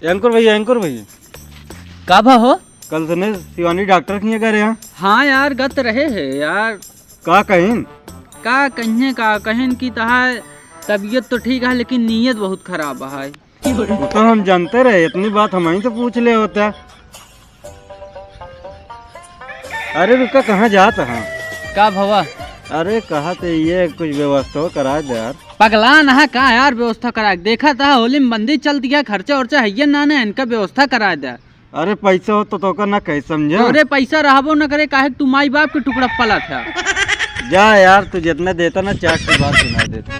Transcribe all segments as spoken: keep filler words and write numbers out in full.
एंकर भैया, एंकर भैया। का भा हो? कल सने शिवानी डॉक्टर किहाँ गए रहे हैं? हाँ यार, गत रहे है यार। का कहिन? का कहिन, का कहिन कि तहार तबीयत तो ठीक है, लेकिन नीयत बहुत खराब है। वो तो हम जानते रहे, इतनी बात हमहीं से पूछ ले होता। अरे रुका, कहाँ जात है? का भवा? अरे कहा थे ये कुछ व्यवस्था करा दे यार। पगला नहा का यार व्यवस्था करा? देखा था होली में बंदी चल दिया, खर्चा उर्चा है ये ना, ना इनका व्यवस्था करा दे। अरे पैसा हो तो तोका ना कहे समझा। अरे पैसा रहबो न करे, काहे कि तू माई बाप के टुकड़ा पला था। जा यार, तू जितना देता ना चाट के बात सुना देता।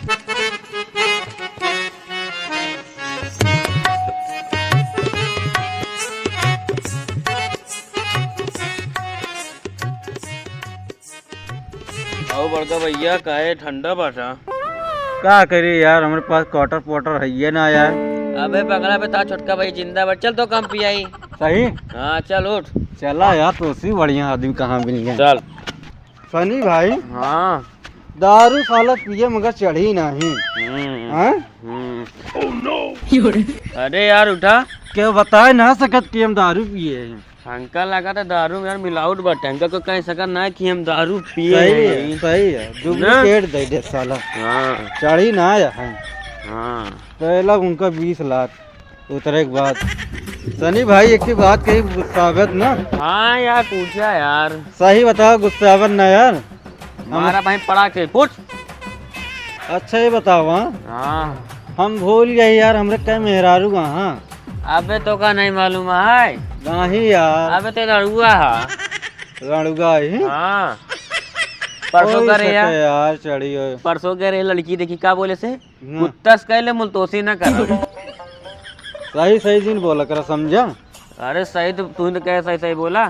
आओ बड़का भैया, काहे ठंडा बाटा? का करी यार, हमरे पास quarter पोटर है ये ना यार। अबे पगला बे, था छोटका भाई जिंदा बा, चल तो कम पियाई। सही? हाँ, चल उठ। चला यार, तो उसी बढ़िया आदमी कहाँ मिल गए। चल। सनी भाई। हाँ। दारू साला पिए मगर चढ़ी नहीं। हम्म। हाँ? हम्म। अरे यार उठा। क्यों बताए ना सकत कि हम दारू पिए हैं? हमका लगा था दारू में यार मिलावट बाटे, हमका को कह सका ना कि हम दारू पिए सही हैं। है, सही है, ना? Duplicate दे दे साला। हाँ। चढ़ी ना आया है। हाँ। पहला उनका बीस लाख उतरे के बाद। सनी भाई, एक ही बात कही, गुस्सावत ना। हाँ यार, पूछा यार। सही बताओ, गुस्सावत ना यार। हम मारा भाई पड़ा के, पूछ। अच्छा, ये बताओ, हाँ? हाँ। हम भूल गए यार, हमरे कई मेहरारू हाँ। अबे तो का नहीं मालूम है? नहीं यार। अबे तो रड़ुआ है। रड़ुआ ही? हाँ। परसों ओए करे सके यार। यार, चढ़ी ओए। परसों करे लड़की देखी का बोले से? हाँ। कुत्ता से कहले मुलतोसी ना कर। सही सही जिन बोला करा, समझा? अरे सही तो तू ने कहे, सही सही बोला।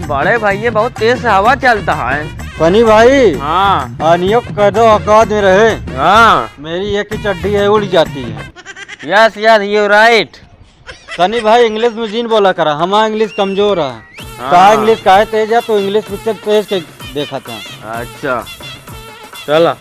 बड़े भाई, ये बहुत तेज से हवा चलता है। सनी भाई। हाँ। आनियो को कह दो औकात में रहे। हाँ। मेरी एक ही चड्डी है, उड़ जाती है। Yes, yes, you right। सनी भाई, English में जिन बोला करा, हमारा English कमजोर है। हाँ। का English काहे तेज है, तो English picture तेज के देखा था। अच्छा, चला।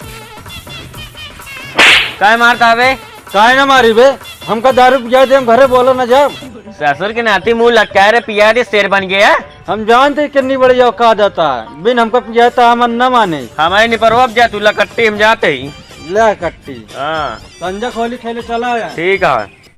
काय मारता बे? काय ना मारी बे, हमका दारू पिया दे, हम घरे बोलो ना जाओ। ससुर के नाती मुंह लटकाए रे, पिया दे, शेर बन गया। हम जानते कितनी बड़ी औकात आता है, बिन हमका पिया था, हम ना माने। हमारे निपरवा अब जा, तू लकट्टी, हम जाते ही। ले कट्टी। हाँ। संजा खोली खेले चला यार। ठीक है।